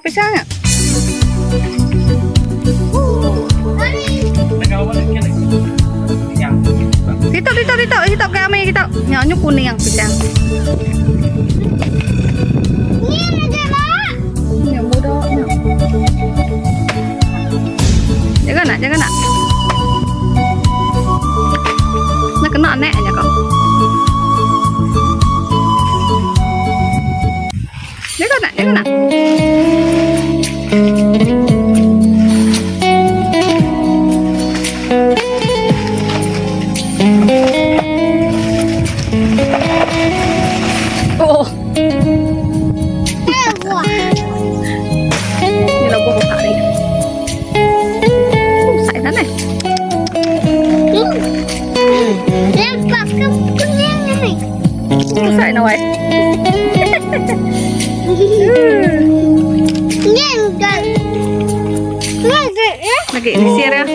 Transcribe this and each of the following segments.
pisang nya. Ditu ditu ditu ditu ke ami ditu. Nya nyu kuning pisang. Nya muda nya. Jaga nak, jaga nak. Nak kena anak nya kau. Jaga nak, jaga nak. Oh. Ni lah buah otak ni. Oh, saiz sana. Nampak ke kuning ni? Oh, saiz nak wai. Ni enggak. Ni enggak ya? Lagi ni siar ya.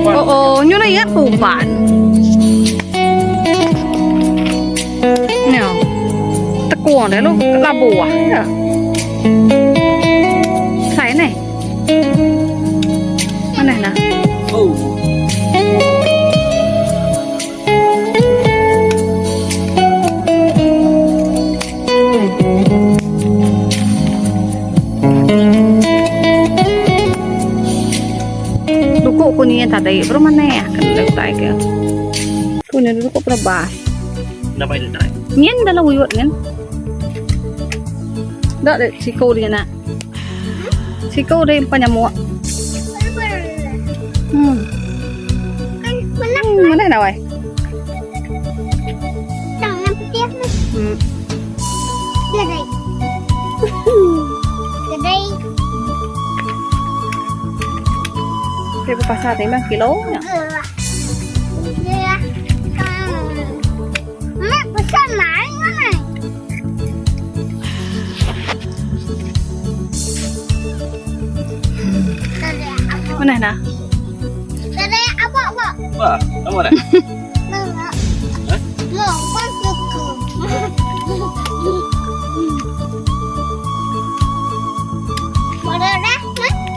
Oh, oh, nyu na ingat pupan. Nyo. Tekuang dia lu labu ah. Ya. Sai này. Mana nah? Oh. Duku ku ni tadi, baru mana ya? Kena utai ke. Ku ni duku perebas. Kenapa itu tadi? Nyen dalam uyut nyen. Dak dek siko dia nak. Siko dia empat nyamuk. Hmm. Mana nak wai? Hmm. Dia berpasar ni bang kilo nya. Mana nak? Wah, apa dah?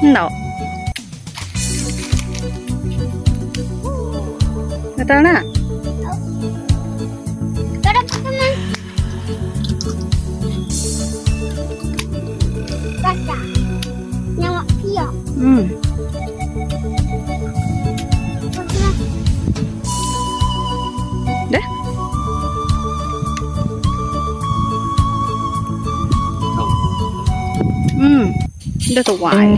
No. Kata nak? Hmm. Dah? Hmm. Dah tuai.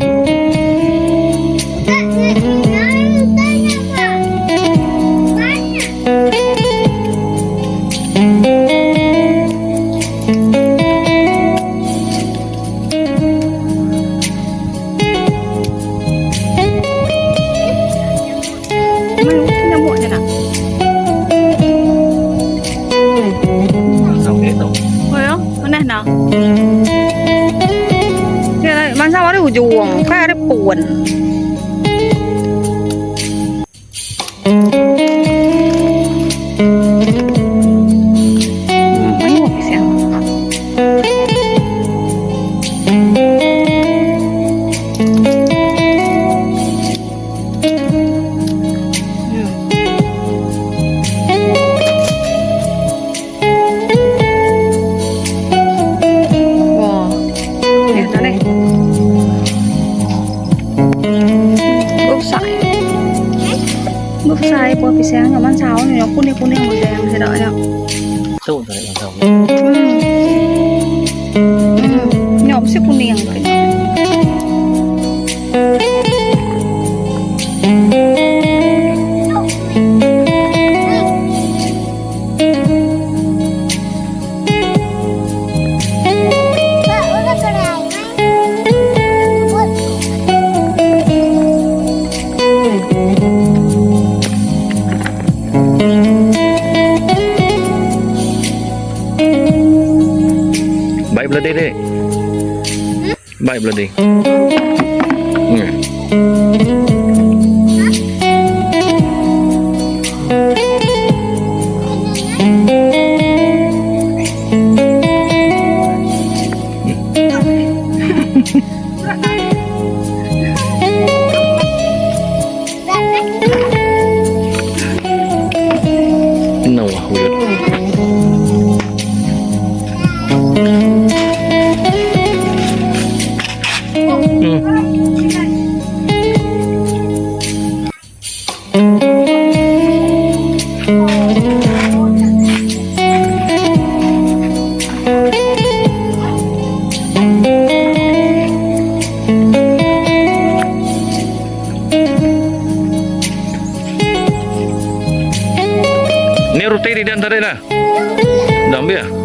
Nyamuk je nak. Sao thế tau? Oh ya, mana nak? Ya, bangsa ada ujung, kan ada puan. Mayuh pisang. Wah, ya tak ni. Bốc sải. Bốc sải buah pisang yang mana sao ni, kuning kuning macam yang saya dak ni. Tu tadi yang tahu. Nyok mesti kuning tu. Baik belah dek. Baik belah dek. Ni roti di dan tadi dah. Dah ambil.